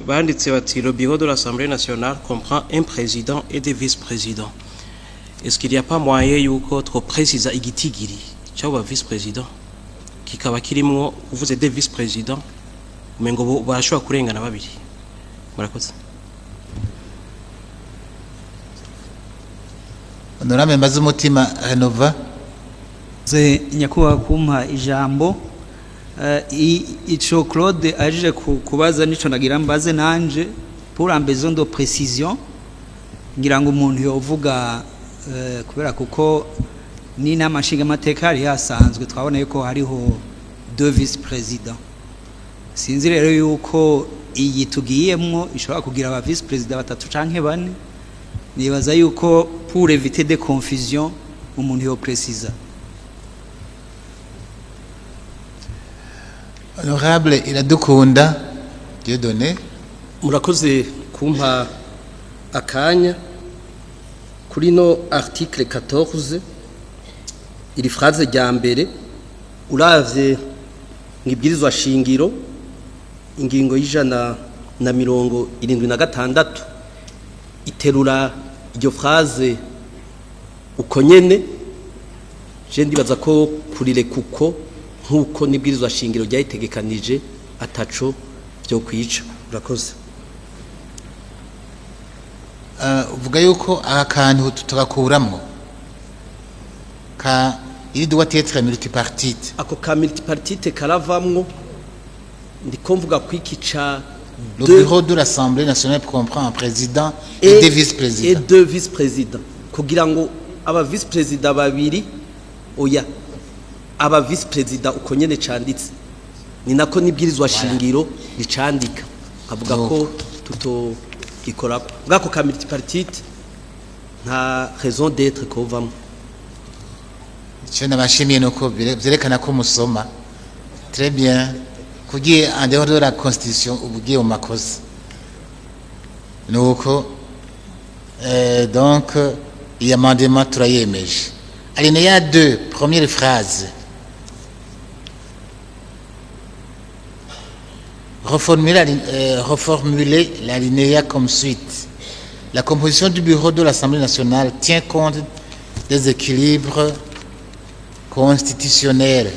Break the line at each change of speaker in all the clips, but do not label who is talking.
Banditse bati: "Le bureau de l'Assemblée nationale comprend un président et des vice-présidents." Est-ce qu'il n'y a pas moyen yuko twoprécisa igitigiri cy'abo ba vice-président, kikaba kirimwo? Uvuze des vice-présidents, umengo barashobora kurengana babiri. Murakoze.
Honorable Mbazumutima Renova.
Ze nyakubahwa kumpa ijambo. Ico Claude aje kubaza nico nagira mbaze nanje pour un besoin de précision. Ngira ngo umuntu yovuga, kubera kuko n'inama nshingamateka yari yasanzwe, twabona yuko hariho deux vice-présidents. Sinzi rero yuko iyi tugiyemwo ishobora kugira aba vice-président batatu canke bane. Nibaza yuko pour éviter des confusions umuntu yo précisa.
Honorable Iradukunda Dieudonné.
Murakoze kumpa akanya. Kuri no article 14, iri phrase rya mbere, uravye mwibwirizwa shingiro, ingingo y'176 iterura iryo phrase uko nyene. Je ndibaza ko kurire kuko nkuko nibwirizwa shingiro ryayitegekanije ataco byo kwica. Urakoze.
Uvuga yuko aka kantu tutagakuramwo ka "il doit être multipartite"?
Ako ka multipartite karavamwo, ndiko mvuga ko iki ca
Le
deux
bureau de l'Assemblée nationale comprend un président et des vice-présidents.
Et deux vice-présidents, kugira ngo aba vice-président babiri, oya, aba vice-président uko nyene canditse, ni nako nibwirizwa shingiro ricandika, kavuga ko tuto gikorako bwako ka multipartite, nta raison d'être kovamwo.
Icyo nabashimiye ni uko vyerekana ko musoma très bien. Kugiye en dehors de la constitution, uba ugiye mu makosa. Nuko donc iyi amendement turayemeje. Alinéa 2, première phrase: reformuler l'alinéa comme suite: la composition du bureau de l'Assemblée nationale tient compte des équilibres constitutionnels.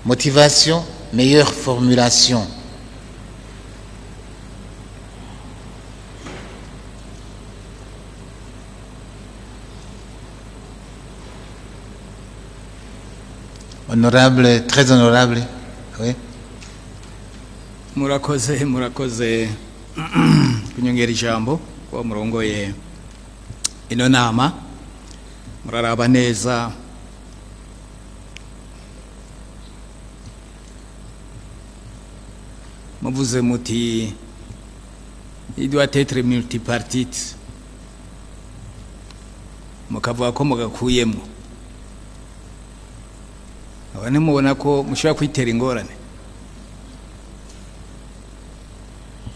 Motivation, meilleure formulation. Honorable, très honorable. Oui.
Murakoze, murakoze kunyongera ijambo. Kuba murongoye ino nama, muraraba neza. Muvuze muti "il doit être multipartite", mukavuga ko mugakuyemo, aba ntimubona ko mushobora kwitera ingorane?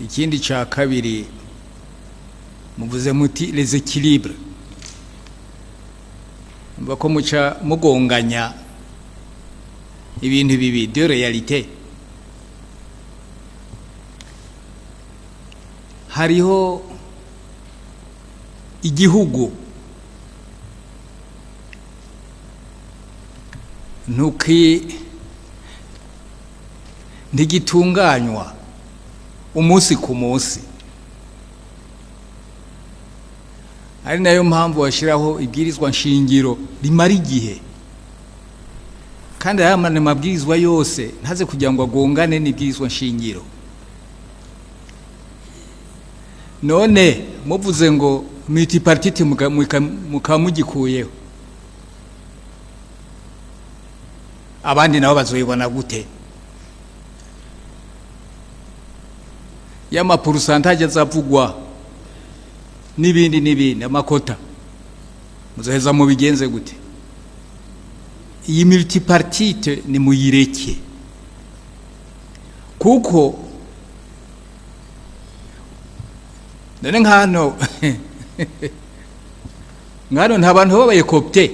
Ikindi cya kabiri, muvuze muti "les équilibres", mva ko muca mugonganya ibintu bibiri de réalité. Hariho igihugu ntuki ntigitunganywa umunsi ku munsi, ari nayo mpamvu bashyiraho ibwirizwa nshingiro rimara igihe, kandi aya mabwirizwa yose ntaze kugira ngo agongane n'ibwirizwa nshingiro. None muvuze ngo multipartite, mukaba mugikuyeho, abandi nabo bazoyibona gute? Y'ama pourcentage azavugwa n'ibindi n'ibindi, ama quotas, muzoheza mubigenze gute? Iyi multipartite ni muyireke, kuko none nk'hano nta bantu babaye cooptés.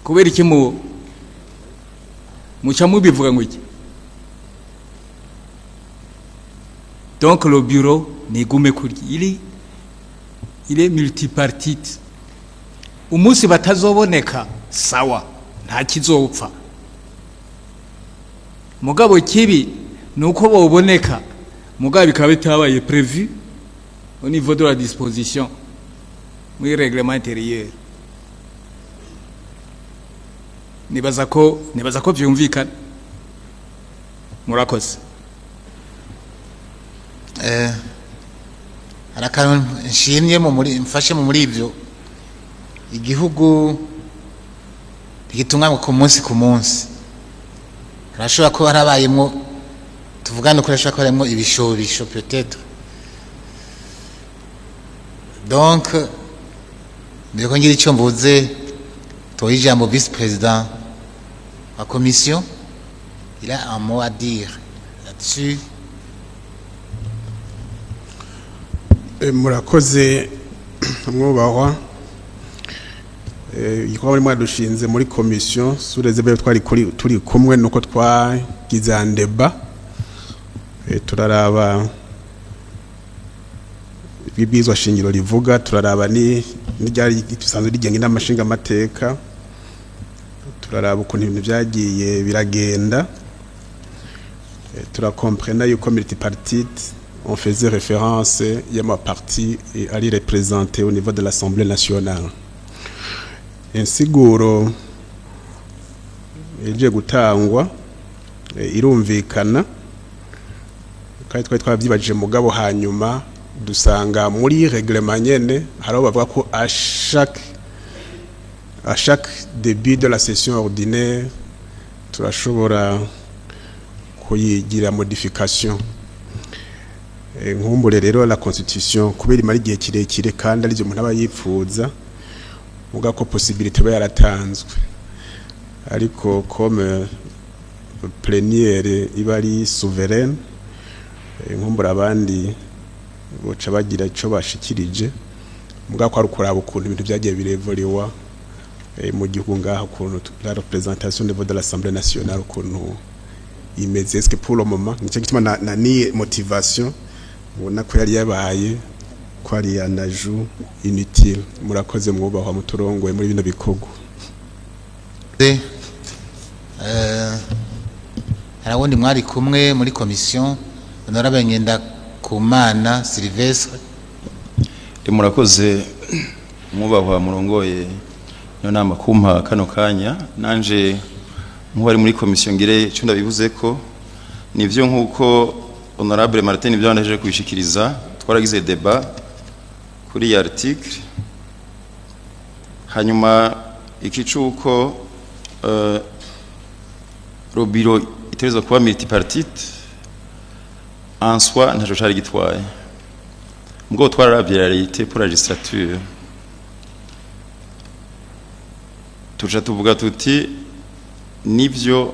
Kubera iki mu Muca mubivuga ngo iki? Donc le bureau nigume kuri il est multipartite. Umunsi batazoboneka, sawa, nta kizopfa. Mugabo kibi nuko boboneka, mugabo bikaba bitabaye prévu au niveau de la disposition muri règlement intérieur. Nibaza ko vyumvikana. Murakoze.
Hari akantu nshimye mu muri mfashe mu muri ibyo. Igihugu ntigitunganywa ku munsi ku munsi. Harashobora kuba harabayemwo, tuvugane uko, harashobora kuba harimwo ibishobisho peut-être. Donc mbere ko ngira icyo mvuze, toye ijambo vice président wa commission, il a un mot à dire là-dessus.
Murakoze mwubahwa. Igikorwa muri mwadushinze muri commission sureze byo twari kuri turi kumwe nuko twagize un débat. Turaraba ibibwizwa shingiro rivuga, turaraba ni n'iryari dusanzwe rigenga inama nshingamateka, turaraba ukuntu ibintu byagiye biragenda. Turakomprena yuko multipartite, on faisait référence y'ama parti ari représenté au niveau de l'Assemblée nationale. Insiguro ije gutangwa irumvikana kandi twari twabyibajije, mugabo hanyuma dusanga muri règlement nyene hari aho bavuga ko à chaque début de la session ordinaire turashobora kuyigira modification. Nkumbure rero la constitution, kubera imara igihe kirekire kandi arivyo umuntu aba yipfuza, muga ko possibilité iba yaratanzwe, ariko comme plénière iba ari souveraine, nkumbura abandi boca bagira ico bashikirije, muga ko ari ukuraba ukuntu ibintu vyagiye birevoliwa mu gihugu ngaha, ukuntu la représentation au niveau de l'Assemblée nationale ukuntu imeze. Est-ce que pour le moment, nicyo gituma na ni motivation ubona ko yari yabaye ko ari un ajout inutile. Murakoze mwubahwa muturongoye muri bino bikorwa.
Hari wundi mwari kumwe muri commission, honorable Ngendakumana Sylvestre.
Murakoze mwubahwa murongoye niyo nama kumpa kano kanya. Nanje nk'uwari muri komisiyo ngire icyo ndabivuze ko nivyo, nk'uko honorable Martin ibyo yandaje kubishikiriza, twaragize débat kuri iyi article. Hanyuma iki cuko le bureau itegerezwa kuba multipartite, en soi ntaco cari gitwaye. Mugabo twararavye la réalité pour la législature, tuca tuvuga tuti nivyo,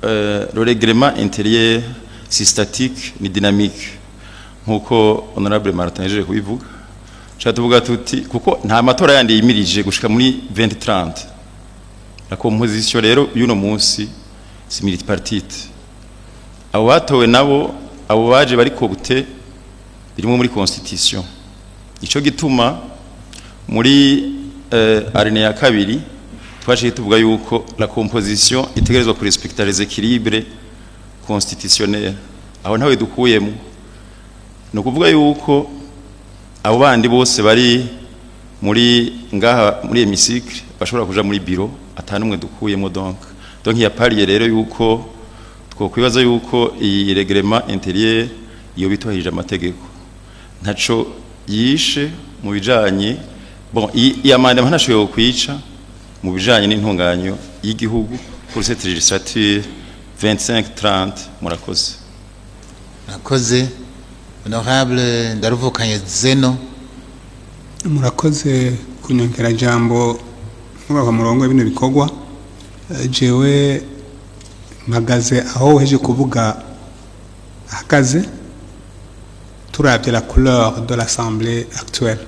le règlement intérieur si statique ni dynamique, nkuko honorable Martin yaje kubivuga. Tuca tuvuga tuti kuko nta matora yandi yimirije gushika muri 2030, la composition rero y'uno munsi si multipartite. Abo batowe nabo, abo baje bari cooptés, birimo muri constitution. Ico gituma muri alinéa ya kabiri twaciye tuvuga yuko la composition itegerezwa kurespecta les équilibres constitutionnels. Aho ntawe dukuyemo, ni ukuvuga yuko abo bandi bose bari muri ngaha muri hémicycle bashobora kuja muri bureau, atanumwe dukuyemo. Donc ya pariye rero yuko twokwibaza yuko iyi règlement intérieur iyo bitwahirije amategeko ntaco yishe mu bijanye, bon, iyi amendement ntaco yokwica mu bijanye n'intunganyo y'igihugu pour cette législature 25 30. Murakoze.
Murakoze. Honorable Ndaruvukanye Zeno.
Murakoze kunyongera jambo mwubahwa murongo bino bikorwa. Jewe mpagaze aho uheje kuvuga ahagaze. Turavye la couleur de l'assemblée actuelle,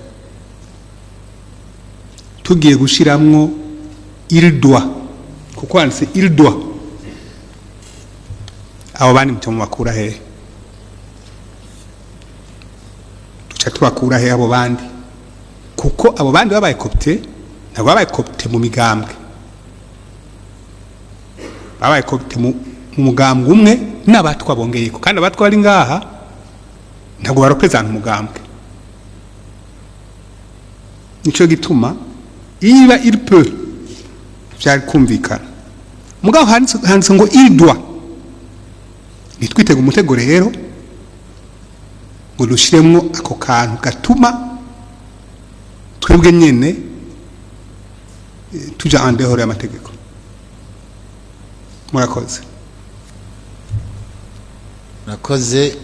tugiye gushiramwo il doit Kuko handitse "il doit". Abo bandi muca mubakura hehe? Duca tubakura hehe abo bandi? Kuko abo bandi babaye cooptés, ntabwo babaye cooptés mu migambwe, babaye cooptés mu mugambwe umwe n'abatwa bongeyeko. Kandi abatwa bari ngaha ntabwo bareprésenta umugambwe. Nico gituma iba "il peut" vyari kumvikana, mugabo handitse ngo "il doit". Nitwitega umutego rero ngo dushiremwo ako kantu gatuma twebwe nyene tuja en dehors y'amategeko. Murakoze.
Murakoze.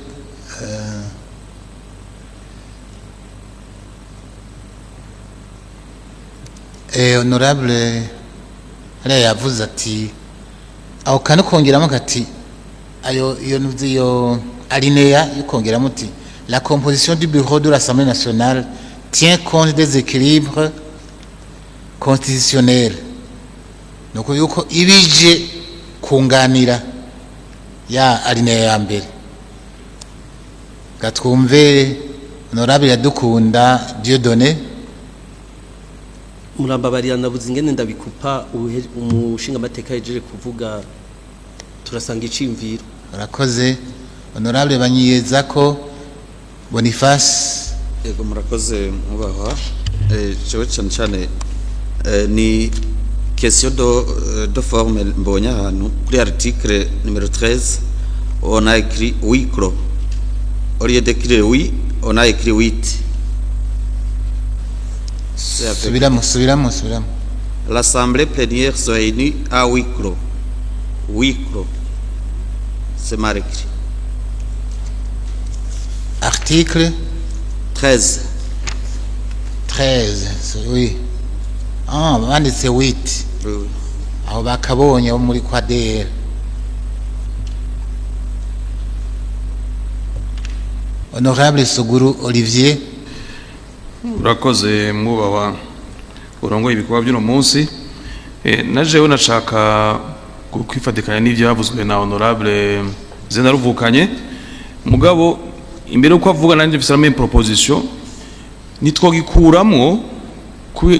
Honorable hariya yavuze ati aho kantu kongeramo kati ayo iyo ntuzi iyo alinéa yo kongeramo uti "La composition du bureau de l'Assemblée nationale tient compte des équilibres constitutionnels", nuko yuko ibije kunganira ya alinéa ya mbere. Gatwumve honorable Iradukunda Dieudonné.
Murambabarira, nabuze ingene ndabikupa. Umushinga amateka yejeje kuvuga, turasanga iciyumviro.
Urakoze. Honorable Banyiyezako Boniface.
Yego, murakoze mwubahwa. Jewe cyane cyane ni question de forme. Mbonye ahantu kuri article numéro 13, on a écrit huis clos. Au lieu d'écrire huit, on a écrit 8. C'est avec-
Subiramo, subiramo, subiramo.
L'assemblée plénière se réunit à huis clos. Huis clos. C'est mal écrit.
Article
13.
13, oui. Ah, banditse 8.
Oui.
Aho bakabonye bo muri kwadr. Honorable Suguru Olivier.
Urakoze mwubahwa urongoye ibikorwa by'uno munsi. Na jewe nashaka kwifatikanya n'ivyavuzwe na honorable Zena Ruvukanye, mugabo imbere uko avuga nanje mfise la même proposition: nitwogikuramwo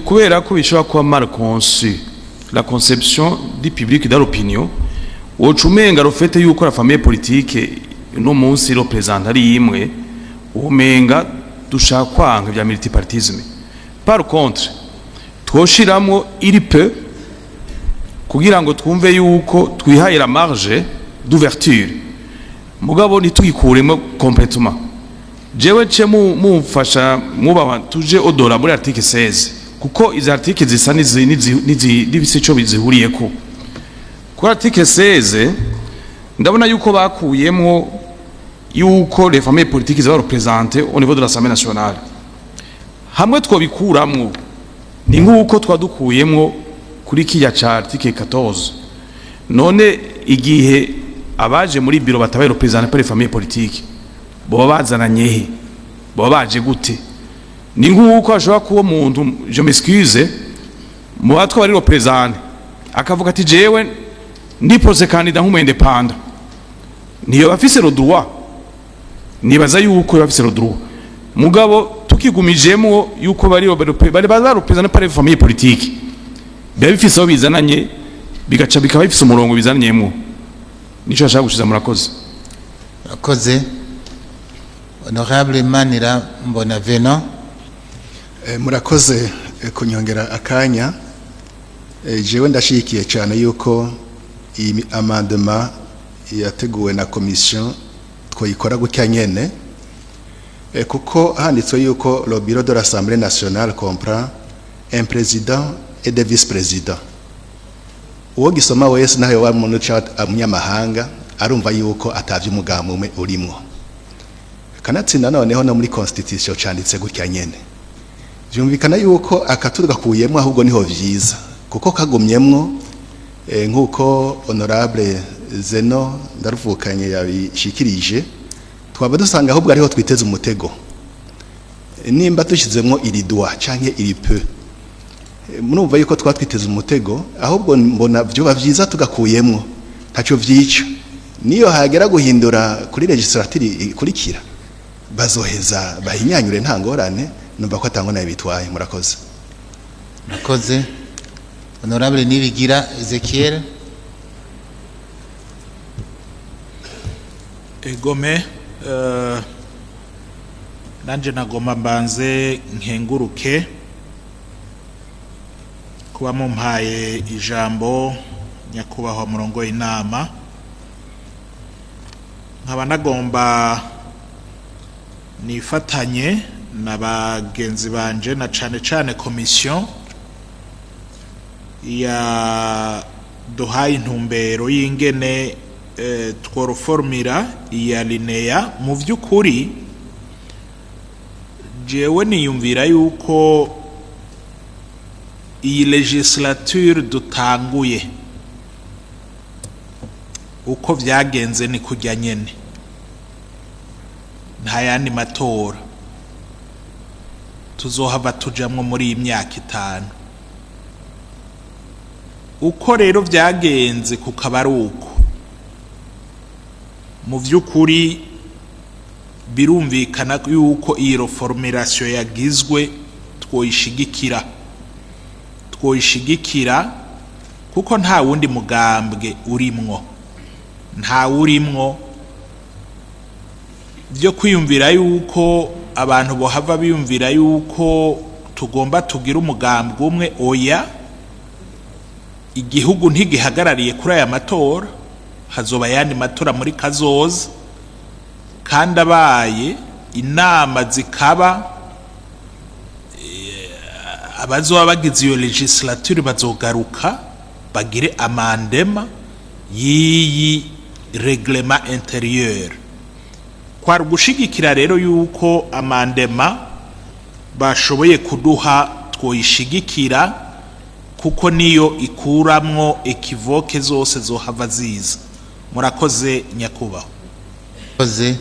kubera ko bishobora kuba mal conçu, la conception du public, dans l'opinion woca umenga le fait yuko la famille politique uno munsi représente ari imwe, umenga dushaka kwanka vya multipartisme. Par contre twoshiramwo "il peut" kugira ngo twumve yuko twihaye la marge d'ouverture, mugabo ntitugikuremo complètement. Jewe ce mumfasha mwubahwa, tuje odora muri article 16, kuko izi article zisa n'ibise ico bizihuriyeko. Kuri article 16 ndabona yuko bakuyemwo yuko les familles politiques ziba représentées au niveau de l'Assemblée nationale. Hamwe twobikuramwo ni nk'uko twadukuyemwo kuri kiya ca article 14. None igihe abaje muri bureau batabaye représentés par les familles politiques, boba bazananye he? Boba baje gute? Ni nk'uko hashobora kuba umuntu, je m'excuse, mu batwa bari représentés akavuga ati jewe ndiporose candidat nk'umu indépendant. Niyo bafise le droit, nibaza yuko bafise le droit, mugabo tukigumijemwo yuko bari bareprésentées par les familles politiques, biba bifise aho bizananye, bigaca bikaba bifise umurongo bizananyemwo. Nico nashaka gushiza. Murakoze.
Urakoze. Honorable Manira Mbona Venant.
Murakoze kunyongera akanya. Jewe ndashigikiye cyane yuko iyi amendement yateguwe na commission twoyikora gutya nyene, kuko handitswe yuko le bureau de l'Assemblée nationale comprend un président et des vice-présidents. Uwo gisoma wese, naho yoba muntu ca umunyamahanga, arumva yuko atavye umugambi umwe urimwo. Kanatsinda noneho no muri constitution canditse gutya nyene. Vyumvikana yuko akatugakuyemwo ahubwo niho vyiza, kuko kagumyemwo, nk'uko honorable Zeno Ndaruvukanye yabishikirije, twaba dusanga ahubwo ariho twiteze umutego. Nimba dushizemwo "il doit" canke "il peut", Murumva yuko twatwiteze umutego. Ahubwo mbona vyoba vyiza tugakuyemwo, ntaco vyica. Niyo hagera guhindura kuri législature ikurikira, bazoheza bahinyanyure, nta ngorane. Numva ko atangwa nayo bitwaye. Murakoze.
Murakoze. Honorable Nibigira Ezekiel.
Egome, nanje nagomba mbanze nkenguruke kuba mumpaye ijambo, nyakubahwa murongo inama. Nkaba nagomba nifatanye na bagenzi banje, na cane cane commission ya duhaye intumbero y'ingene tworoformira iya alinéa. Mu vy'ukuri jewe niyumvira yuko iyi législature dutanguye, uko vyagenze ni kujya nyene, nta yandi matora tuzohava tujamwo muri iyi myaka 5. Uko rero vyagenze kukaba ari uko, mu vy'ukuri birumvikana yuko iyi reformulation yagizwe twoyishigikira, kuko nta wundi mugambwe urimwo, nta wurimwo byo kwiyumvira yuko abantu bohava biyumvira yuko tugomba tugira umugambwe umwe. Oya, igihugu ntigihagarariye kuri aya matora. Hazoba ayandi matora muri kazoza, kandi abaye inama zikaba, abazoba bagize iyo législature bazogaruka bagire amendement y'iyi règlement intérieur. Kwari ugushigikira rero yuko amendement bashoboye kuduha twoyishigikira, kuko niyo ikuramwo équivoques zose zohava ziza. Murakoze, nyakubahwa.
Murakoze.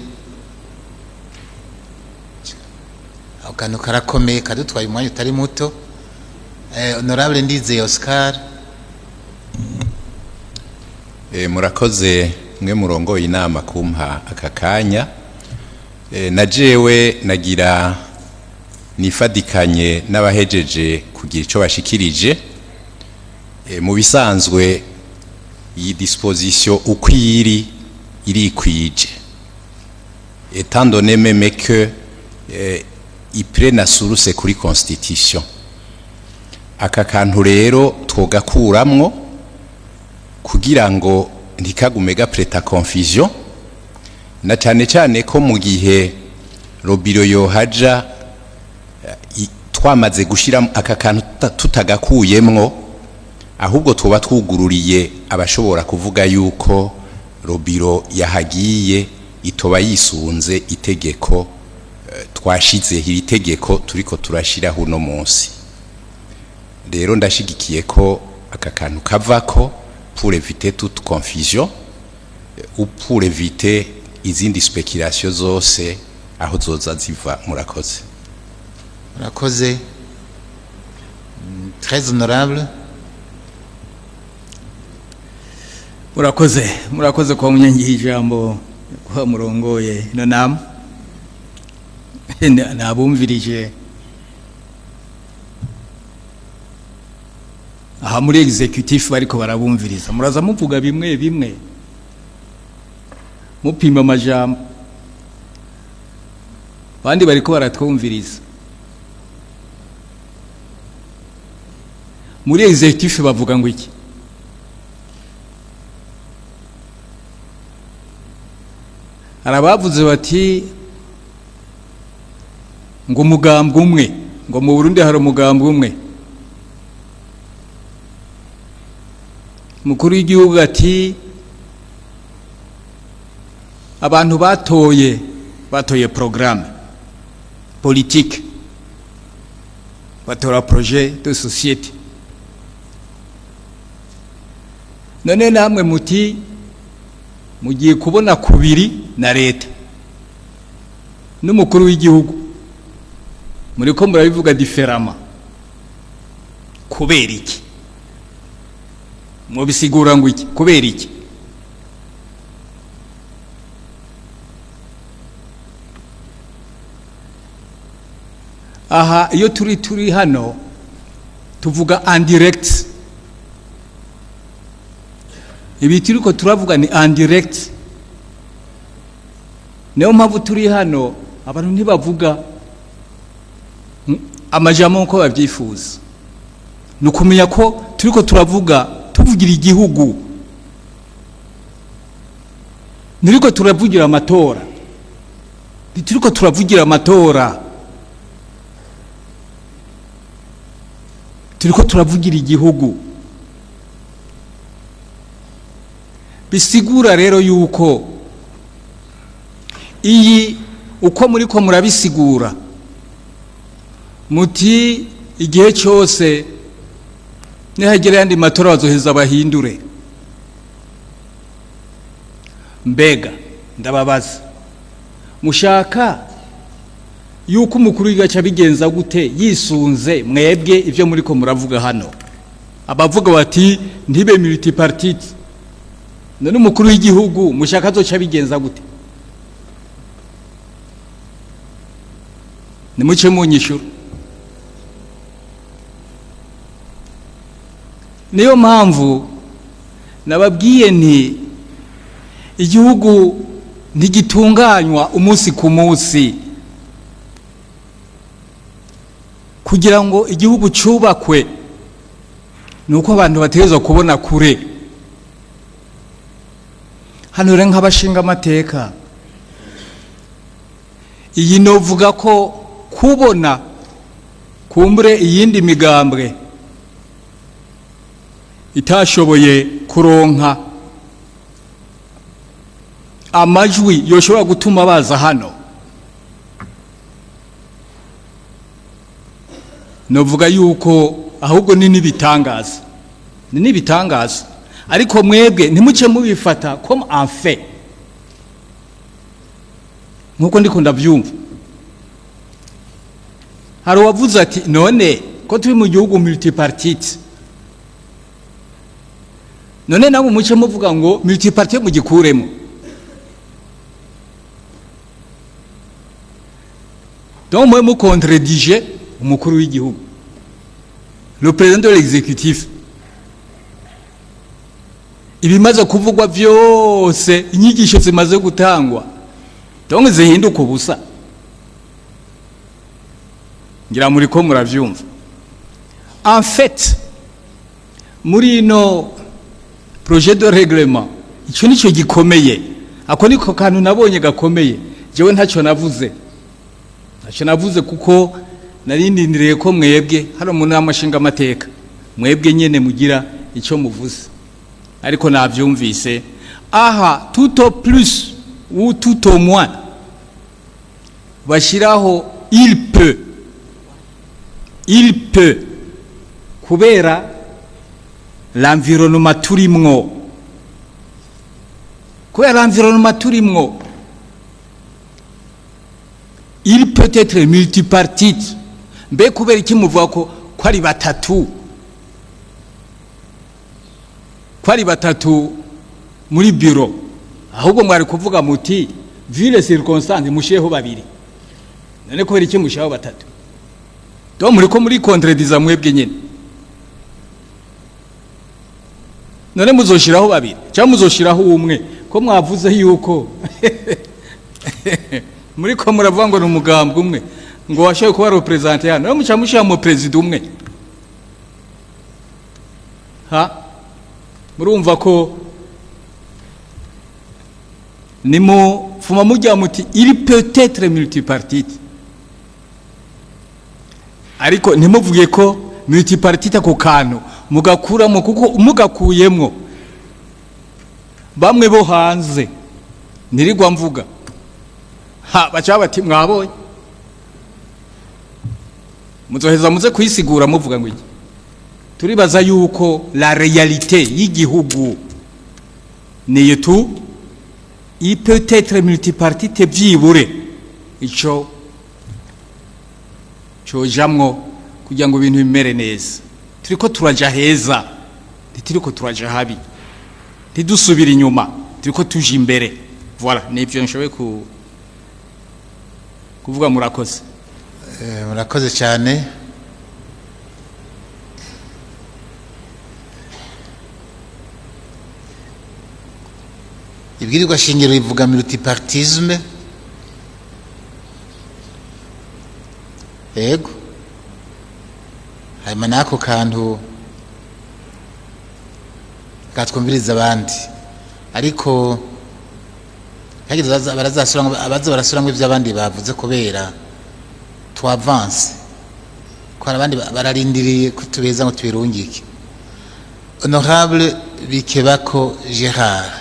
Ako kantu karakomeye, kadutwaye umwanya utari muto. Honorable Ndizeye Oscar.
Murakoze mwe murongoye inama kumpa aka kanya. Na jewe nagira nifadikanye n'abahejeje kugira ico bashikirije. Mu bisanzwe iyi disposition uko iri irikwije, étant donné même que iprena source kuri constitution. Aka kantu rero twogakuramwo kugira ngo ntikagume gapreta confusion, na cyane cyane ko mu gihe le bureau yohaja twamaze gushira aka kantu tutagakuyemwo, ahubwo tuba twugururiye abashobora kuvuga yuko le bureau yahagiye itoba yisunze itegeko twashizeho, iri tegeko turiko turashiraho uno munsi. Rero ndashigikiye ko aka kantu kavako pour éviter toute confusion ou pour éviter izindi spéculation zose aho zoza ziva. Murakoze.
Murakoze. Très honorable.
Murakoze, murakoze kwa munyangiye ijambo, kuba murongoye ino nama. Nabumvirije aha muri exécutif bariko barabumviriza, muraza muvuga bimwe bimwe, mupima amajambo, bandi bariko baratwumviriza muri exécutif bavuga ngo iki? Hari abavuze bati ngo umugambwe umwe, ngo mu Burundi hari umugambwe umwe. Umukuru w'igihugu ati abantu batoye programme politique, batora projet de société. None namwe muti mugiye kubona kubiri na leta n'umukuru w'igihugu, muriko murabivuga différemment. Kubera iki? Mubisigura ngo iki? Kubera iki? Aha iyo turi hano tuvuga en direct. Ibi turiko turavuga ni en direct. Niyo mpamvu turi hano, abantu ntibavuga amajambo nkuko babyifuza. Ni ukumenya ko turiko turavuga, tuvugira igihugu, ntiriko turavugira amatora, ntituriko turavugira amatora, turiko turavugira igihugu. Bisigura rero yuko iyi uko muriko murabisigura muti igihe cyose nihagera yandi matora bazoheza bahindure. Mbega ndababaza, mushaka yuko umukuru w'igihugu abigenza gute yisunze mwebwe ibyo muriko muravuga hano? Abavuga bati ntibe multipartite, none umukuru w'igihugu mushaka azoca abigenza gute? Nimuce munyishura. Niyo mpamvu nababwiye nti igihugu ntigitunganywa umunsi ku munsi. Kugira ngo igihugu cyubakwe ni uko abantu bategerezwa kubona kure. Hano rero nk'abashinga amateka, iyi novuga ko kubona kumbure iyindi migambwe itashoboye kuronka amajwi yoshobora gutuma baza hano, novuga yuko ahubwo ni nibitangaza, ni nibitangaza. Ariko mwebwe ntimuce mubifata comme un fait nkuko ndiko ndabyumva. Hari uwavuze ati none ko turi mu gihugu multipartite, none nabo muce muvuga ngo multipartite mugikuremo. Donc mwe mukontredije umukuru w'igihugu, le président de l'exécutif. Ibimaze kuvugwa byose, inyigisho zimaze gutangwa, donc zihinduka ubusa. Ngira muri ko muravyumva. En fait, muri ino projet de règlement, ico nico gikomeye. Ako niko kantu nabonye gakomeye. Jewe ntacyo navuze, ntacyo navuze kuko narindindiriye ko mwebwe hano mu nama nshingamateka mwebwe nyene mugira icyo muvuze, ariko navyumvise. Aha tout au plus ou tout au moins bashiraho il peut, il peut, kubera l'environnement turimwo, kubera l'environnement turimwo, il peut être multipartite. Mbe kubera iki muvuga ko ari batatu, ko ari batatu muri bureau? Ahubwo mwari kuvuga muti vu les circonstances mushireho babiri. None kubera iki mushireho batatu? Donc muri ko muri contrediza mwebwe nyene. None muzoshiraho babiri cyangwa muzoshiraho umwe? Ko mwavuze yuko muri ko muravuga ngo ni umugambwe umwe ngo washoboye kuba représenté hano, none muca mushira mu président umwe? Ha murumva ko nimufuma mujya muti il peut être multipartite, ariko ntimuvuge ko multipartite ako kantu mugakuramo, kuko mugakuyemwo bamwe bo hanze ntirigwa mvuga ha baca bati mwabonye. Muzoheza muze kuyisigura muvuga ngo iki? Turibaza yuko la réalité y'igihugu niyo tu il peut être multipartite, byibure ico cojamwo kugira ngo ibintu bimere neza. Turiko turaja heza, ntituriko turaja habi, ntidusubira inyuma, turiko tuja imbere. Voilà, nivyo nshoboye kuvuga. Murakoze.
Murakoze cyane. Ibwirizwa shingiro rivuga multipartisme, yego. Hanyuma n'ako kantu katwumviriza abandi, ariko hagize abaza barasuramwo ivyo abandi bavuze, kubera twavanse ko hari abandi bararindiriye ko tubeza ngo tubirungike. Honorable Bikebako Gérard.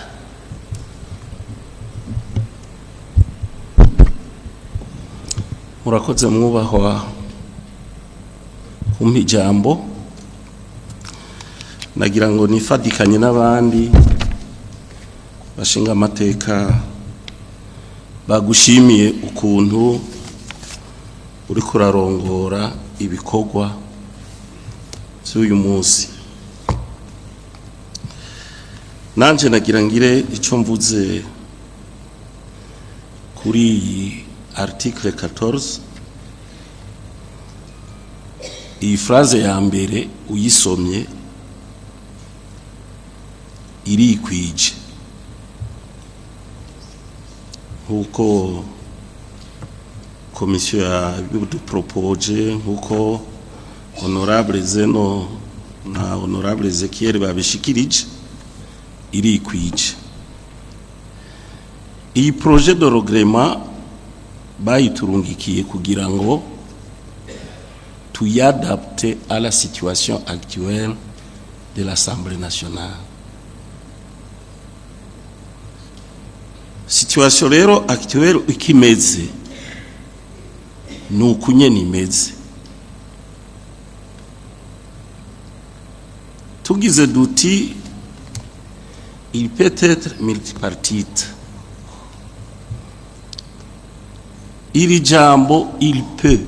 Murakoze mwubahwa kumpa ijambo. Nagira ngo nifadikanye n'abandi bashinga amateka bagushimiye ukuntu uri kurarongora ibikorwa by'uyu munsi. Nanje nagira ngire icyo mvuze kuri iyi article 14. Iyi phrase ya mbere uyisomye irikwije, nkuko komisiyo yabidupropoje, nkuko honorable Zeno na honorable Ezekiel babishikirije, irikwije. Iyi projet de règlement bayiturungikiye kugira ngo tuyadapte à la situation actuelle de l'Assemblée nationale. Situation rero actuelle ikimeze ni uku nyene imeze. Tugize duti il peut être multipartite, iri jambo "il peut"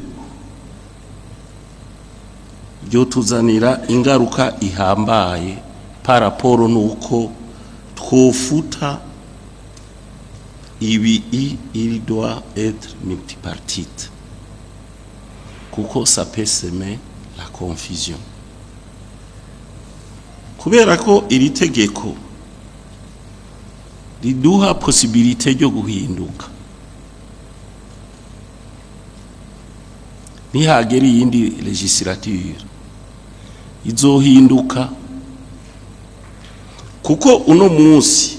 ryotuzanira ingaruka ihambaye par rapport nuko twofuta ibi "il doit être multipartite", kuko ça peut semer la confusion, kubera ko iri tegeko riduha possibilité ryo guhinduka. Nihagera iyindi législature izohinduka, kuko uno munsi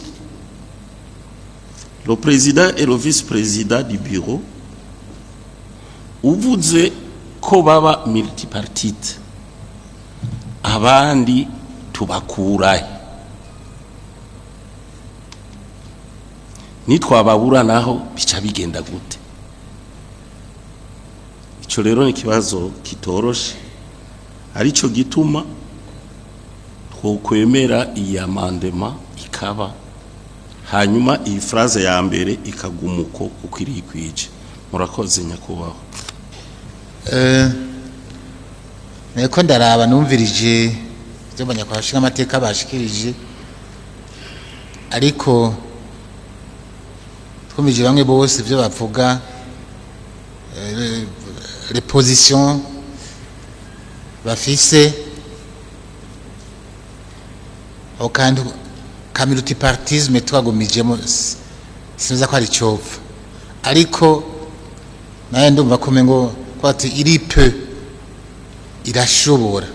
le président et le vice-président du bureau, uvuze ko baba multipartite, abandi tubakurahe? Nitwababura naho bica bigenda gute? Ico rero ni ikibazo kitoroshe, arico gituma twokwemera iyi amendement ikaba, hanyuma iyi phrase ya mbere ikaguma uko, kuko irikwije. Murakoze, nyakubahwa.
Niko ndaraba, numvirije ibyo abanyakubahwa amateka bashikirije, ariko twumvije bamwe bose ibyo bavuga, les positions bafise. Aho kandi ka multipartisme twagumijemo, sinzi ko ari cyopfa, ariko nawe ndumva ko umengo ko ati "il peut", irashobora.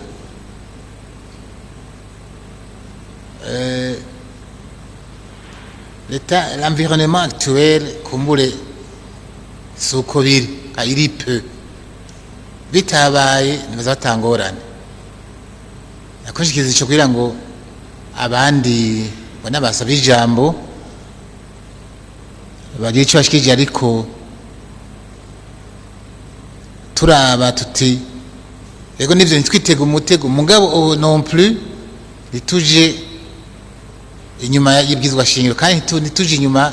L'état, l'environnement actuel, kumbure si uko biri ka "il peut". Bitabaye nibaza batangorane. Nakoshikiriza ico kugira ngo abandi bona basaba ijambo bagira ico bashikirije, ariko turaba tuti ego nivyo, ntitwitege umutego, mugabo ubu non plus ntituje inyuma y'ibwizwa shingiro, kandi ntituje inyuma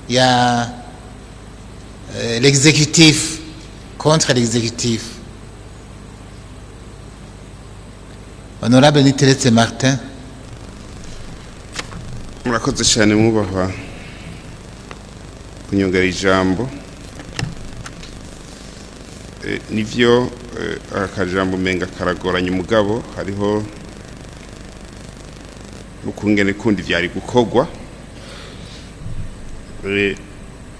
ya l'exécutif, contre l'exécutif. Honorable Niteretse Martin.
Murakoze cyane, mwubahwa, kunyongera ijambo. Nivyo, akajambo umenga karagoranye, umugabo hariho n'ukungene kundi vyari gukorwa.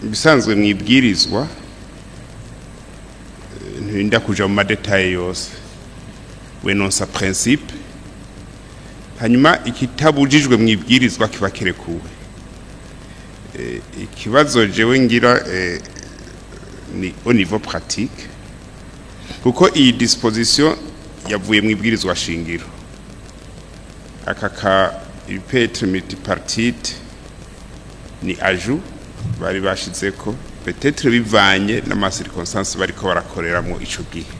Ibisanzwe mwibwirizwa, ntirinda kuja mu ma détails yose, w'énonça principe, hanyuma ikitabujijwe mwibwirizwa kiba kirekuwe. Ikibazo jewe ngira ni au niveau pratique, kuko iyi disposition yavuye mu ibwirizwa shingiro, aka ka il peut être multipartite ni ajout bari bashizeko, peut-être bivanye n'ama circonstances bariko barakoreramwo ico gihe.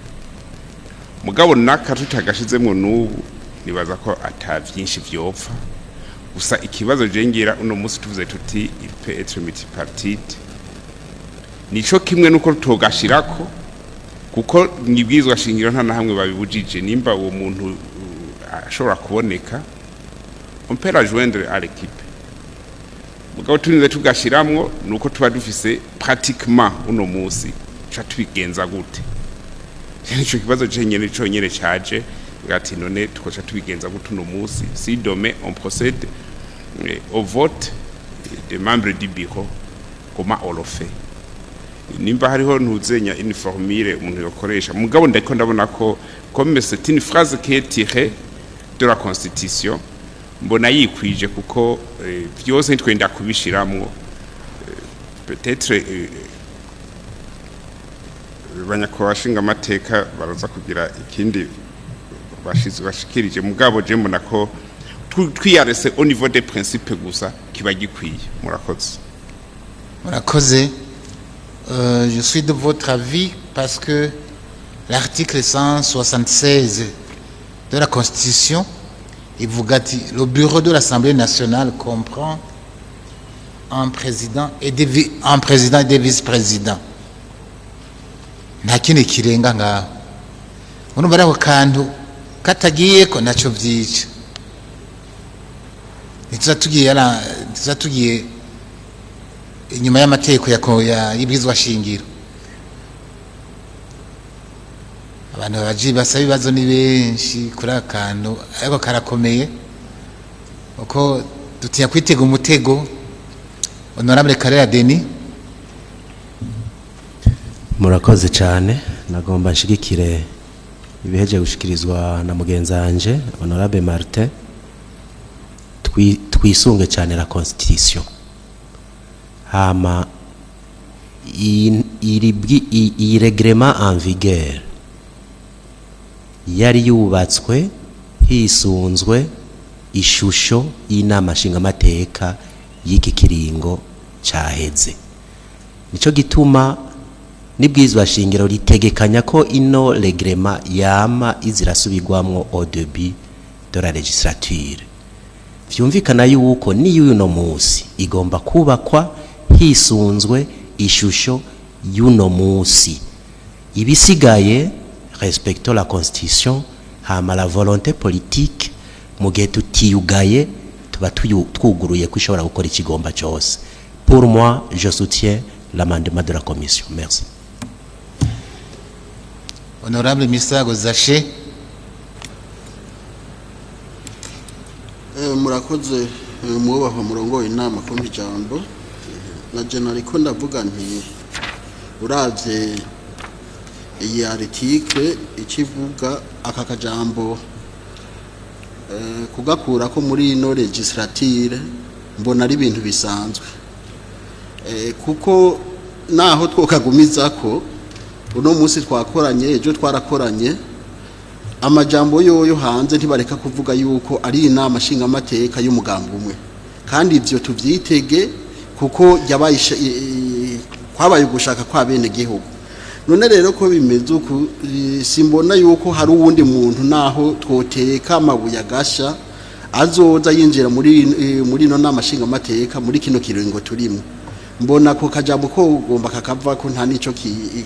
Mugabo naka tutagashizemwo n'ubu, nibaza ko ata vyinshi vyopfa. Gusa ikibazo je ngira, uno munsi tuvuze tuti il peut être multipartite, nico kimwe nuko tutogashirako, kuko mwibwirizwa shingiro nta na hamwe babibujije. Nimba uwo muntu ashobora kuboneka, on peut la joindre à l'équipe. Mugabo turinze tugashiramwo, nuko tuba dufise pratiquement uno munsi ca tubigenza gute? Nico kibazo cenyene conyene caje ati: none tukoca tubigenza gute uno munsi si demain on procède au vote des membres du bureau, comment on le fait? Nimba hariho ntuzenya une formule umuntu yokoresha. Mugabo ndiko ndabona ko comme c'est une phrase qui est tirée de la constitution, mbona yikwije, kuko byose ntitwenda kubishiramwo. Peut-être banyakubahwa amateka baraza kugira ikindi bashikirije, mugabo je mbona ko twiyarese au niveau des principes gusa kiba gikwiye. Murakoze.
Murakoze. Je suis de votre avis parce que l'article 176 de la Constitution ivuga ati: le bureau de l'Assemblée nationale comprend un président et des vice-présidents. Nta kindi kirenga ngaho. Urumva ari ako kantu katagiyeko ntaco vyica. Ntituza tugiye inyuma y'amategeko y'ibwirizwa shingiro. Abantu baji basaba ibibazo ni benshi kuri aka kantu, ariko karakomeye uko dutinya kwitega umutego. Honorable Karera Denis.
Murakoze cyane. Nagomba nshigikire ibiheje gushikirizwa na mugenzi wanje honorable Martin. Twisunge cyane la constitution, hama iyi règlement en vigueur yari yubatswe hisunzwe ishusho y'inama nshingamateka y'iki kiringo caheze. Nico gituma n'ibwirizwa shingiro ritegekanya ko ino règlement yama izirasubirwamwo au début de la législature. Vyumvikana yuko niyo uno musi igomba kubakwa hisunzwe ishusho y'uno musi. Ibisigaye, respectons la constitution, hama la volonté politique. Mu gihe tutiyugaye, tuba twuguruye ko ishobora gukora ikigomba cyose. Pour moi, je soutiens l'amendement de la commission. Merci.
Honorable Misago Zaché.
Murakoze, mwubahwa murongoye inama, kumpa ijambo. Na je nariko ndavuga nti uravye iyi article ikivuga, aka kajambo kugakurako muri ino législature mbona ari ibintu bisanzwe, kuko naho twokagumizako uno munsi twakoranye, ejo twarakoranye, amajambo yoyo hanze ntibareka kuvuga yuko ari inama nshingamateka y'umugambi umwe. Kandi ivyo tuvyitege, kuko yabaye kwabaye ugushaka kwa bene gihugu. None rero ko bimeze uku, simbona yuko hari uwundi muntu, naho twoteka amabuye agasha, azoza yinjira muri ino nama nshingamateka muri kino kiringo turimo. Mbona ko kajambo ko ugomba kakava ko nta nico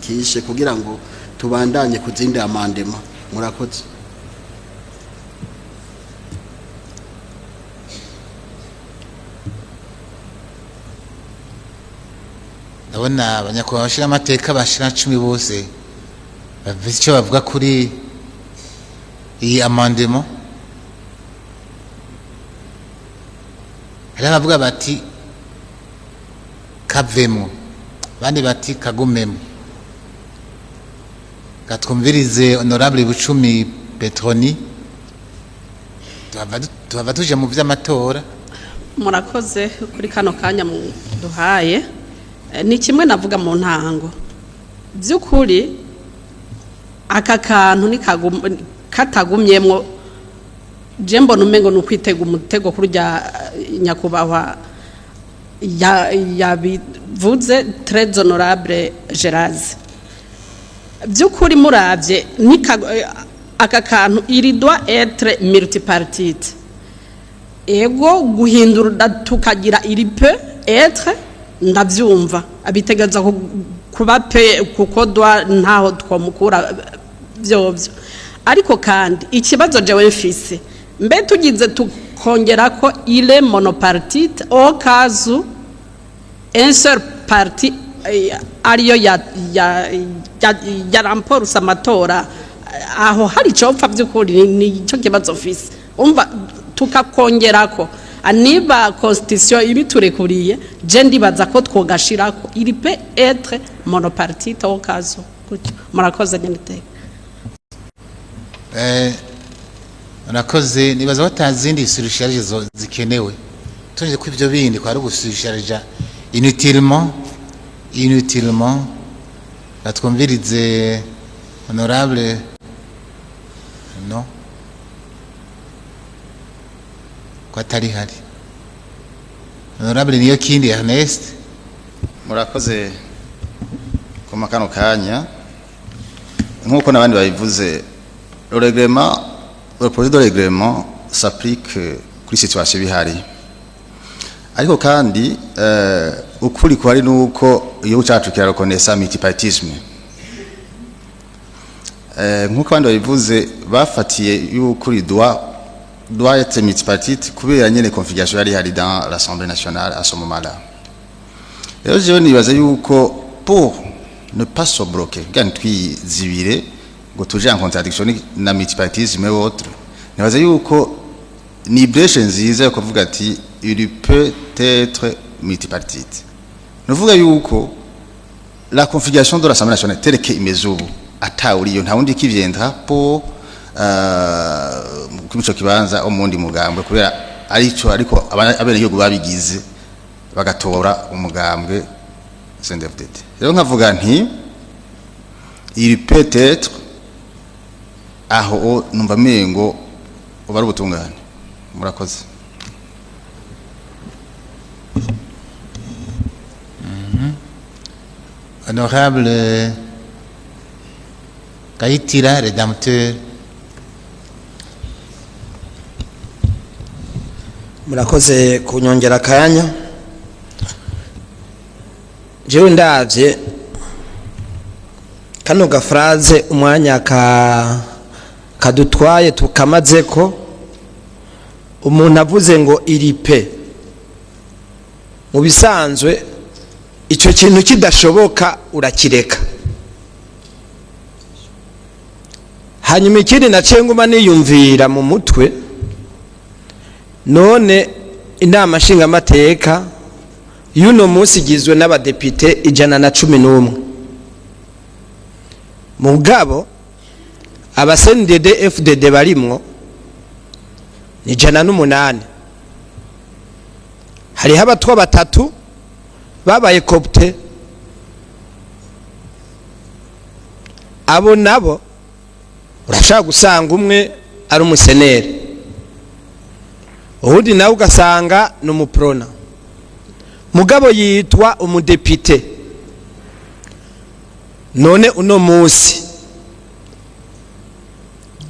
kishe kugira ngo tubandanye ku zindi amendements. Murakoze.
Ndabona abanyakubahwa bashingamateka bashira 10 bose bafise icyo bavuga kuri iyi amendement. Hari abavuga bati kavemwo, abandi bati kagumemwo. Katwumvirize honorable Bucumi Petroni, tuhava tuje mu vy'amatora.
Murakoze kuri kano kanya duhaye. Ni kimwe navuga mu ntango, by'ukuri aka kantu katagumyemwo, je mbona umengo ni ukwitega umutego kurya nyakubahwa yabivuze, très honorable Geraze. By'ukuri muravye aka kantu, il doit être multipartite. Ego, guhindura tukagira il peut être, ndavyumva, abitegeza kuba peut, kuko doit ntaho twomukura vyovyo. Ariko kandi ikibazo jewe mfise, mbe tugize tukongera ko il est monopartite, au cas où un seul parti ariyo ya remporte amatora, aho hari icopfa? By'ukuri ni cyo kibazo mfise. Umva, tukakongerako niba constitution ibiturekuriye, je ndibaza ko twogashirako il peut être monopartite au cas où gutyo. Murakoze nyine iteka.
Murakoze. Nibaza ko atazindi surcharge zikenewe, tuje ko ivyo bindi kwari gusurcharger inutilement, inutilement. Batwumvirize honorable, no ko atari hari, honorable niyo kindi Ernest.
Murakoze kuma kano kanya. Nk'uko n'abandi babivuze, le règlement, le projet de règlement s'applique kuri situation bihari, ariko kandi ukuri kwari nuko igihugu cacu kirareconnaissa multipartisme. Nk'uko abandi babivuze, bafatiye yuko doit être multipartite kubera nyene configuration yari ihari dans l'Assemblée nationale à ce moment-là. Rero jewe nibaza yuko pour ne pas se bloquer, kugira ntitwizibire ngo tuje en contradiction na multipartisme autre, nibaza yuko ni brèche nziza yo kuvuga ati il peut être multipartite. Nuvuga yuko la configuration de l'Assemblée nationale telle que imeze ubu, atawuriyo, nta wundi qui viendra pour kuri ico kibanza umundi mugambwe, kubera arico ariko abenegihugu babigize bagatora umugambwe CNDD-FDD. Rero nkavuga nti il peut être, aho numva mengo uba ari ubutungane. Murakoze.
Honorable Kayitira Rédempteur.
Murakoze kunyongera akanya. Jewe ndavye kano gaphrase, umwanya ka kadutwaye tukamaze ko umuntu avuze ngo il peut, mu bisanzwe icyo kintu kidashoboka urakireka. Hanyuma ikindi naciye nguma niyumvira mu mutwe, none inama nshingamateka y'uno munsi igizwe n'abadepite 111, mugabo aba CNDD FDD barimwo ni 108. Hariho abatwa batatu babaye cooptés, abo nabo urashaka gusanga umwe ari umuseneri, uwundi nawe ugasanga ni umuprona, mugabo yitwa umudepite. None uno munsi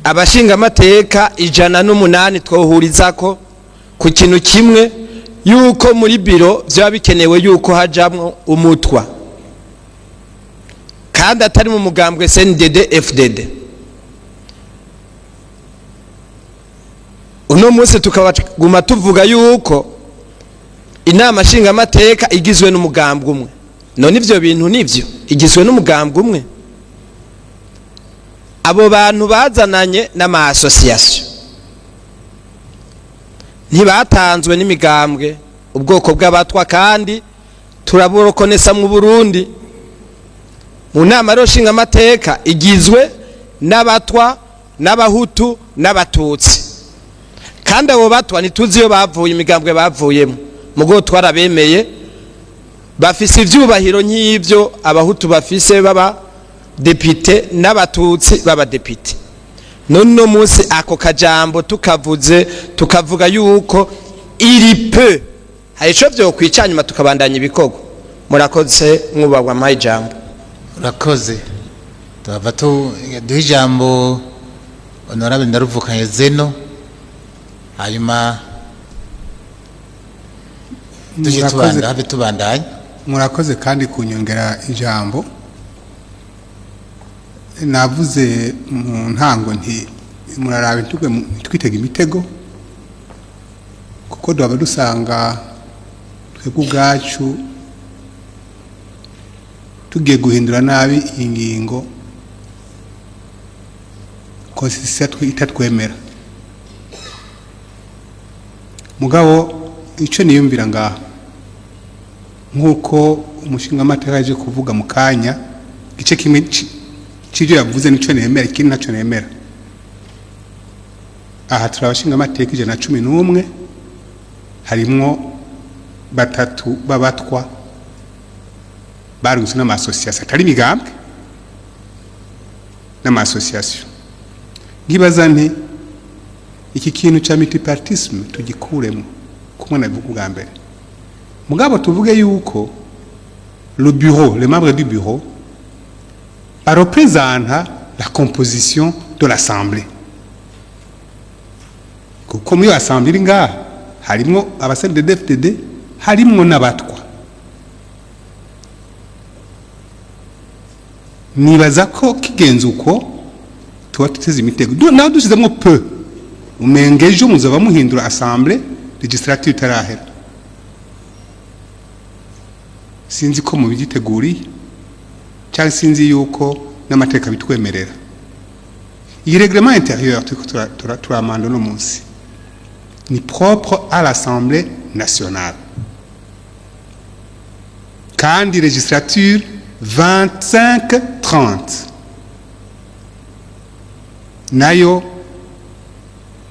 abashingamateka 108 twohurizako ku kintu kimwe, yuko muri biro byaba bikenewe yuko hajamwo umutwa kandi atari mu mugambwe CNDD FDD. Uno munsi tukabaguma tuvuga yuko inama nshingamateka igizwe n'umugambwe umwe. None ivyo bintu nivyo igizwe n'umugambwe umwe? Abo bantu bazananye n'ama association, ntibatanzwe n'imigambwe. Ubwoko bw'Abatwa kandi turaburokonesa mu Burundi. Mu nama rero nshingamateka igizwe n'Abatwa n'Abahutu n'Abatutsi, kandi abo Batwa ntituzi iyo bavuye, imigambwe bavuyemo. Mugo twarabemeye, bafise ivyubahiro nk'ivyo Abahutu bafise baba depite n'Abatutsi baba depite. None uno munsi ako kajambo tukavuze, tukavuga yuko iri pe hari ico vyokwica, nyuma tukabandanya ibikorwa. Murakoze, mwubahwa, mpaye ijambo.
Urakoze. Tuhava tu duha ijambo honorable Ndaruvukanye Zeno, hanyuma tujye
Murakoze.
tubanda have tubandanya.
Murakoze kandi kunyongera ijambo. Navuze mu ntango nti muraraba ntitugwe ntitwitege imitego, kuko duhaba dusanga twebwe ubwacu tugiye guhindura nabi iyi ngingo, constitution itatwemera. Mugabo icyo niyumvira ngaha, nk'uko umushingamateka yaje kuvuga mu kanya, igice kimwe c'ivyo yavuze nico nemera, ikindi ntaco nemera. Aha turi abashingamateka 111, harimwo batatu b'Abatwa barungitswe n'ama association atari imigambwe, n'ama association. Nkibaza nti iki kintu ca multipartisme tugikuremo kumwe nabivuga ubwa mbere, mugabo tuvuge yuko le bureau, les membres du bureau bareprésenta la composition de l'assemblée, kuko muri iyo assemblée iri ngaha harimwo aba CNDD-FDD, harimwo n'Abatwa. Nibaza ko kigenze uko tuba tuteze imitego. Naho dushyizemo peu, umenga ejo muzaba muhindura assemblée législative itarahera. Sinzi ko mubigiteguriye cyangwa sinzi yuko n'amategeko abitwemerera. Iyi règlement intérieur turiko turamanda uno munsi ni propre à l'Assemblée nationale, kandi législature 25 30 nayo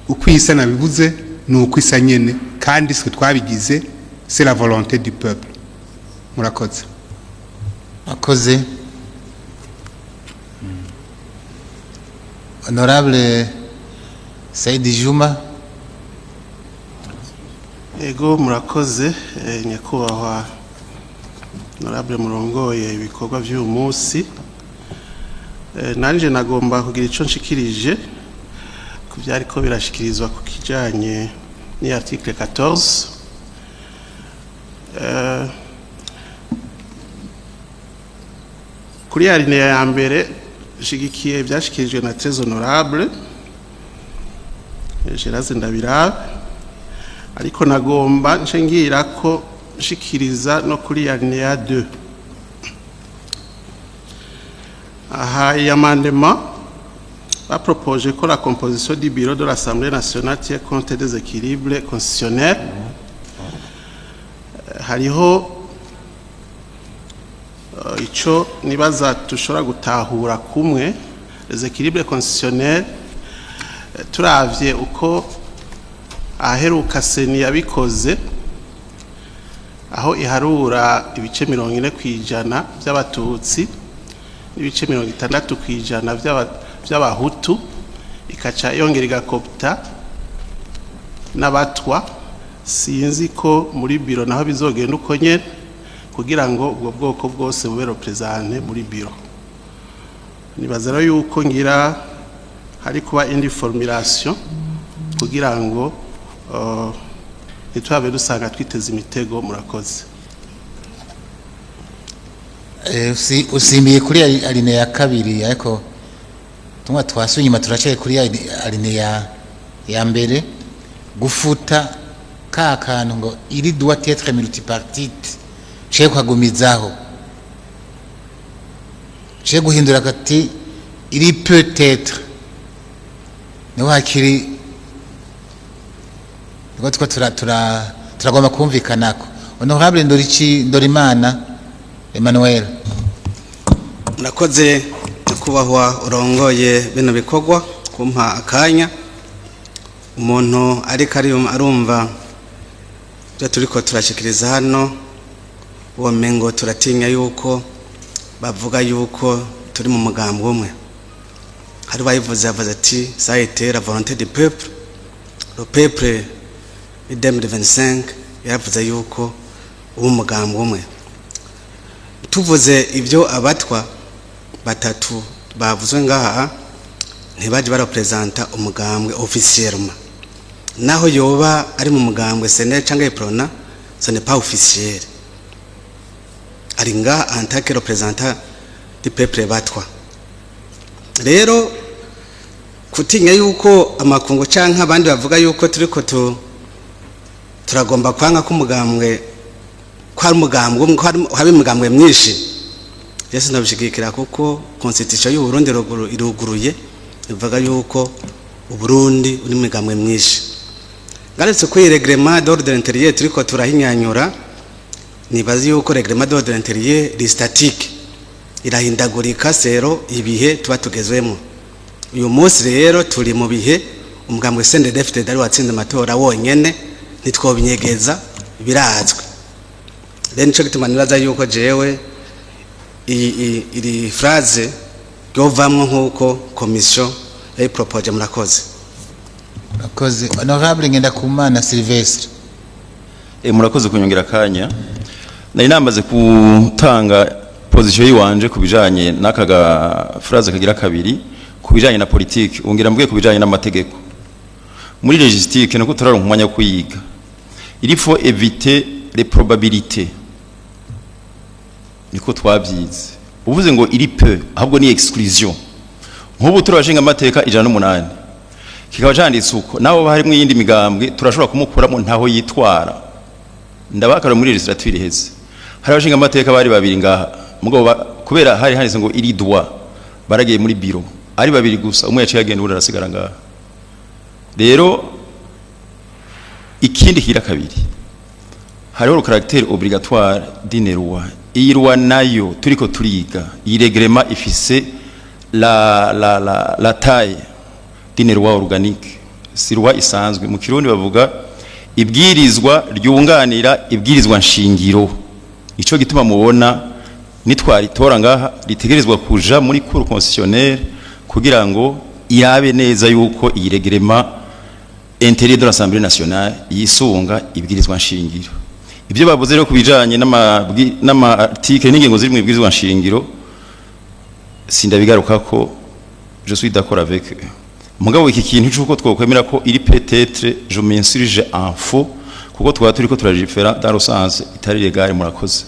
uko isa nabivuze ni uko isa nyene, kandi swe twabigize, c'est la volonté du peuple. Murakoze.
Akoze honorable Saidi Juma.
Ego, murakoze, nyakubahwa honorable murongoye ibikorwa by'uyu munsi. Nanje nagomba kugira ico nshikirije ku byariko birashikirizwa ku kijanye ni article 14. Kuri alinéa ya mbere nshigikiye ibyashikirijwe na très honorable Geraze Ndabirabe, ariko nagomba nce ngira ko nshikiriza no kuri alinéa 2. Aha iyi amendement bapropoje ko la composition du bureau de l'Assemblée nationale tient compte des équilibres constitutionnels. Hariho ico nibaza dushobora gutahura kumwe les équilibres constitutionnels. Turavye uko aheruka CENI yabikoze, aho iharura ibice 40% by'Abatutsi n'ibice 60% by'Abahutu, ikaca yongera igakopta n'Abatwa. Sinzi ko muri biro naho bizogenda uko nyene, kugira ngo ubwo bwoko bwose bube représenté muri biro. Nibaza rero yuko ngira hari kuba indi formulation kugira ngo ntituhabe dusanga twiteze imitego. Murakoze.
Usimbiye kuri alinéa ya kabiri, ariko tumwe twasuye inyuma, turacaye kuri alinéa ya mbere, gufuta ka kantu ngo "il doit être multipartite", cye kwagumizaho. Je guhindura kati il peut être, niho hakiri niko two turagomba kumvikanako. Honorable Ndorici Ndorimana Emmanuel.
Murakoze, nyakubahwa urongoye bino bikorwa, kumpa akanya. Umuntu ariko arumva ibyo turiko turashikiriza hano, uwo mengo turatinya yuko bavuga yuko turi mu mugambi umwe. Hari bayivuze, yavuze ati: "Ça a été la volonté du peuple." Le peuple 2025 yavuze yuko uwo umugambi umwe. Tuvuze ibyo, abatwa batatu bavuzwe ngaha ntibaje barapresenta umugambwe officiellement. Naho yoba ari mu mugambwe CNL cyangwa UPRONA, ce n'est pas officiel. Ari ngaha en tant que représentant du peuple batwa. Rero kutinya yuko amakungu canke abandi bavuga yuko turiko turagomba kwanga ko umugambwe, ko ari umugambwe umwe, ko haba imigambwe myinshi, Yesu ndabishigikira, kuko constitution y'u Burundi iruguruye, ivuga yuko Uburundi uri imigambwe myinshi. Ngarutse kuri règlement d'ordre intérieur turiko turahinyanyura, nibaza yuko règlement d'ordre intérieur ri statique, irahindagurika selon ibihe tuba tugezwemo. Uyu munsi rero turi mu bihe umugambwe CNDD-FDD ari watsinze amatora wonyene, ntitwobinyegeza, birazwi. Rero nico gituma nibaza yuko jewe iri phrase ryovamwo nk'uko commission yayipropoje. Murakoze.
Murakoze. Honorable Ngendakumana Sylvestre.
Murakoze kunyongera akanya. Nari namaze gutanga position yiwanje ku bijanye n'aka ga phrase kagira kabiri ku bijanye na politique, ongera mvuge ku bijanye n'amategeko. Muri légistique nuko turaronka umwanya wo kuyiga. Il faut éviter les probabilités. Niko twabyize. Uvuze ngo il peut, ahubwo ni exclusion. Nk'ubu turabashinga amateka 108, kikaba canditse uko, naho harimwo iyindi migambwe turashobora kumukuramo ntaho yitwara. Ndabakara muri législature iheze hari abashinga amateka bari babiri ngaha, mugabo kubera hari handitse ngo il doit, baragiye muri bureau ari babiri gusa, umwe yaciye agenda, uwundi arasigara ngaha. Rero ikindi kira kabiri, hariho le caractère obligatoire d'une loi. Iyi loi nayo turiko turiga, iyi règlement ifise la taille d'une loi organique, si loi isanzwe. Mu Kirundi bavuga ibwirizwa ryunganira ibwirizwa nshingiro. Ico gituma mubona nitwaritora ngaha ritegerezwa kuja muri cour constitutionnelle kugira ngo irabe neza yuko iyi règlement intérieur de l'Assemblée nationale yisunga ibwirizwa nshingiro. Ibyo bavuze rero kubijanye n'ama article n'ingingo ziri mu ibwirizwa nshingiro, sindabigaruka ko, je suis d'accord avec eux. Mugabo iki kintu cyuko twokwemera ko il peut-être, je m'insurge en faux, kuko twaba turiko turajifera dans le sens itari légal. Murakoze.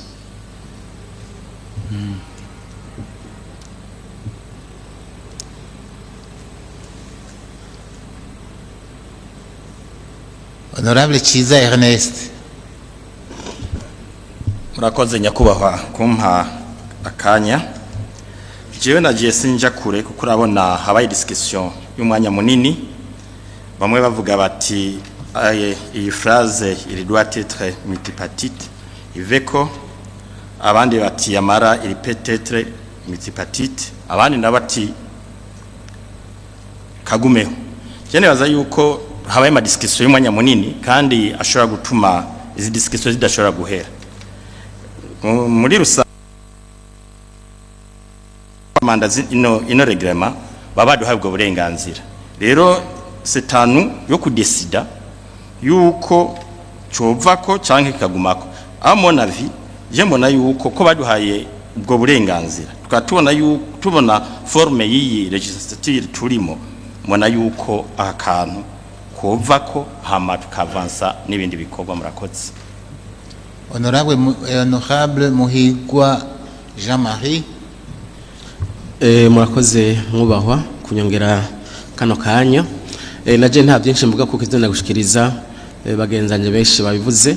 Honorable Ciza Ernest.
Murakoze, nyakubahwa, kumpa akanya. Jewe nagiye sinja kure, kuko urabona habaye discussion y'umwanya munini. Bamwe bavuga bati iyi phrase "il doit être multipartite" iveko, abandi bati yamara il peut être multipartite, abandi nabo bati kagumeho. Je nibaza yuko habaye ama discussion y'umwanya munini kandi ashobora gutuma izi discussion zidashobora guhera. Muri rusange manda ino règlement baba baduhaye ubwo burenganzira. Rero c'est à nous yo kudesida yuko covako canke kikagumako. À mon avis, je mbona yuko ko baduhaye ubwo burenganzira, tukaba tubona yuko tubona forme y'iyi législature turimo, mbona yuko aka kantu kovako, hama tukavansa n'ibindi bikorwa. Murakoze.
Honorable Muhigwa Jean-Marie.
Murakoze mwubahwa kunyongera kano kanya. Naje nta byinshi mvuga kuko ivyo ndagushikiriza bagenzanje benshi babivuze,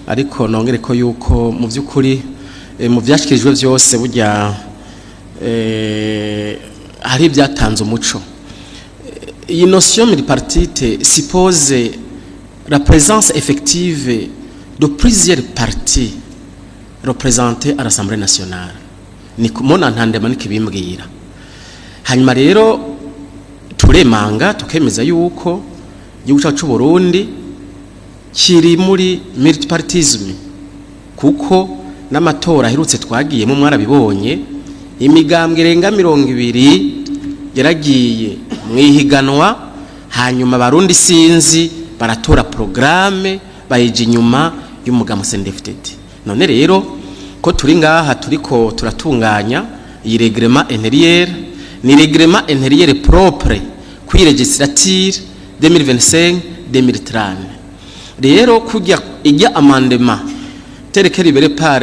ariko nongere ko yuko mu by'ukuri mu byashikirijwe byose burya
Hari ibyatanze umuco. Iyi notion multipartite suppose la présence effective de plusieurs partis représentés à l'Assemblée nationale. Ni mona ntandema nikibimbwira. Hanyuma rero turemanga, tukemeza yuko igihugu cyacu c'u Burundi kiri muri multipartisme, kuko n'amatora aherutse twagiyemo mwarabibonye, imigambwe irenga 20 yaragiye mu ihiganwa. Hanyuma Abarundi sinzi baratora programme, bayija inyuma y'umugambwe CNDD-FDD. None rero ko turi ngaha turiko turatunganya iyi règlement intérieur, ni règlement intérieur propre kuri législature 2025 2030. Rero kujya ijya amendement tel que libéré par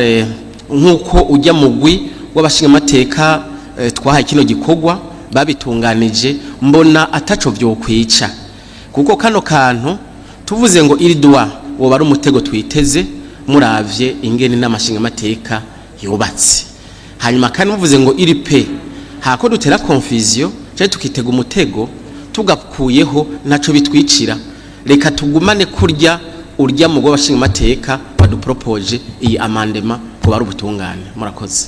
nkuko ujya mugwi w'abashingamateka twahaye kino gikorwa babitunganije, mbona ataco vyokwica, kuko kano kantu tuvuze ngo il doit woba ari umutego twiteze, muravye ingene n'amashingamateka yubatse. Hanyuma kandi muvuze ngo il peut, hako dutera confusion cyangwa tukitega umutego, tugakuyeho ntaco bitwicira. Reka tugumane kurya urya mu w'abashingamateka badupropoje iyi amendement, ko bari ubutungane. Murakoze.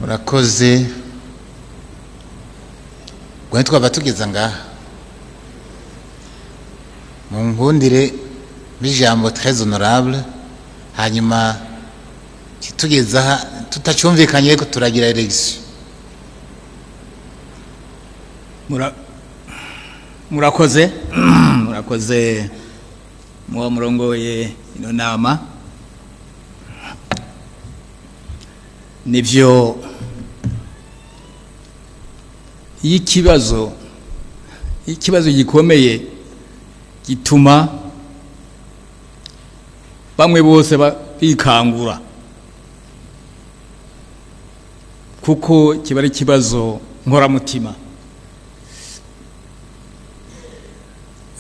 Murakoze. Ubwo twaba tugeza ngaha, mu nkundire b'ijambo très honorable. Hanyuma tugeze aha tutacumvikanye, ariko turagira élection.
Murakoze, murakoze muba murongoye ino nama. Nivyo, iyo ikibazo gikomeye gituma bamwe bose bikangura, kuko kiba ari ikibazo nkoramutima.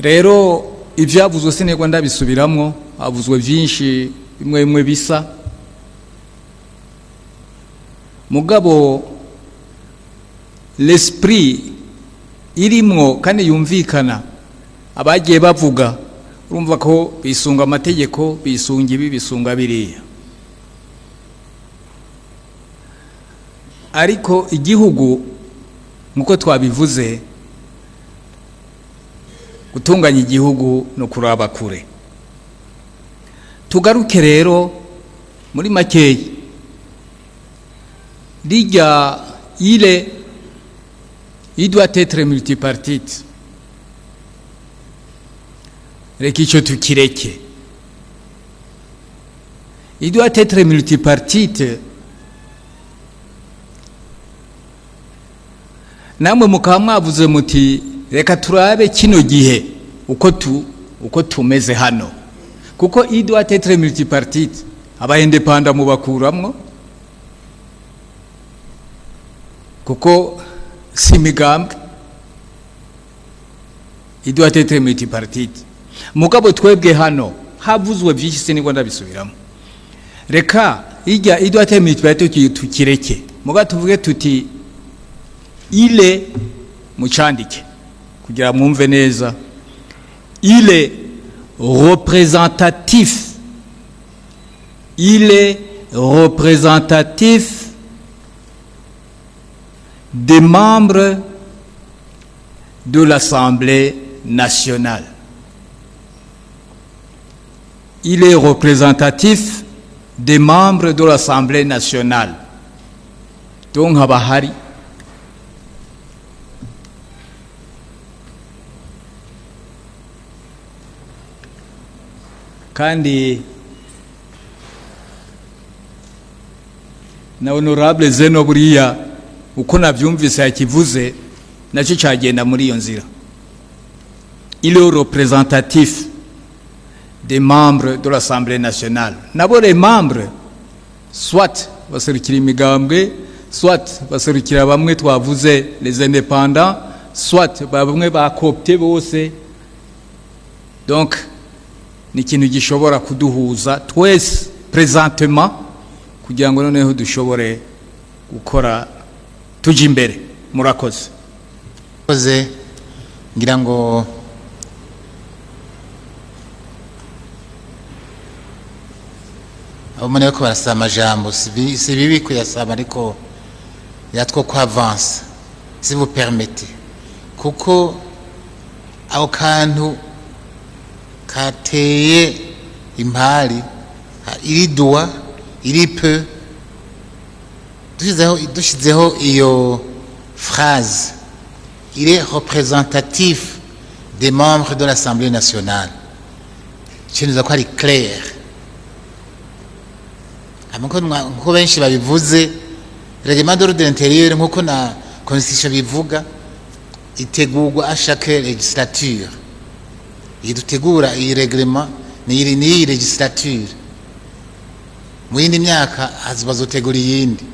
Rero ibyavuzwe sinigwa ndabisubiramwo, havuzwe byinshi, bimwe bimwe bisa. Mugabo l'esprit irimwo kandi yumvikana, abagiye bavuga urumva ko bisunga amategeko, bisunga ibi, bisunga biriya. Ariko igihugu, nk'uko twabivuze, gutunganya igihugu no kuraba kure. Tugaruke rero muri makeyi rijya ile il doit être multipartite. Reka icyo tukireke. Il doit être multipartite, namwe mukaba mwavuze muti reka turabe kino gihe uko tumeze hano, kuko il doit être multipartite, aba indépendants mubakuramwo, kuko si imigambwe. Il doit être multipartite. Mugabo twebwe hano havuzwe byinshi, sinigwa ndabisubiramo. Reka ijya il doit être multipartite tukireke, mugabo tuvuge tuti ile mucandike kugira mwumve neza: il est représentatif, il est représentatif des membres de l'Assemblée nationale. Il est représentatif des membres de l'Assemblée nationale. Donc haba hari kandi na honorable Zeno, buriya uko navyumvise yakivuze, nacyo cyagenda muri iyo nzira. Il est représentatif des membres de l'Assemblée nationale. Nabo les membres, soit baserukira imigambwe, soit baserukira bamwe twavuze les indépendants, soit bamwe bakopte bose. Donc ni ikintu gishobora kuduhuza twese présentement, kugira ngo noneho dushobore Gukora tuja imbere. Murakoze.
Murakoze. Ngira ngo abo mbona ko barasaba amajambo, si bibi kuyasaba, ariko yatwo ko avance, si vous permettez, kuko ako kantu kateye impari iri doit, iri peut. Dushyizeho iyo phrase « il est représentatif des membres de l'Assemblée nationale », kintu ko ari clair. Nkuko benshi babivuze, règlement d'ordre intérieur, nkuko na constitution bivuga, itegurwa à chaque législature. Iyi dutegura iyi règlement ni iyi législature, mu yindi myaka bazotegura iyindi.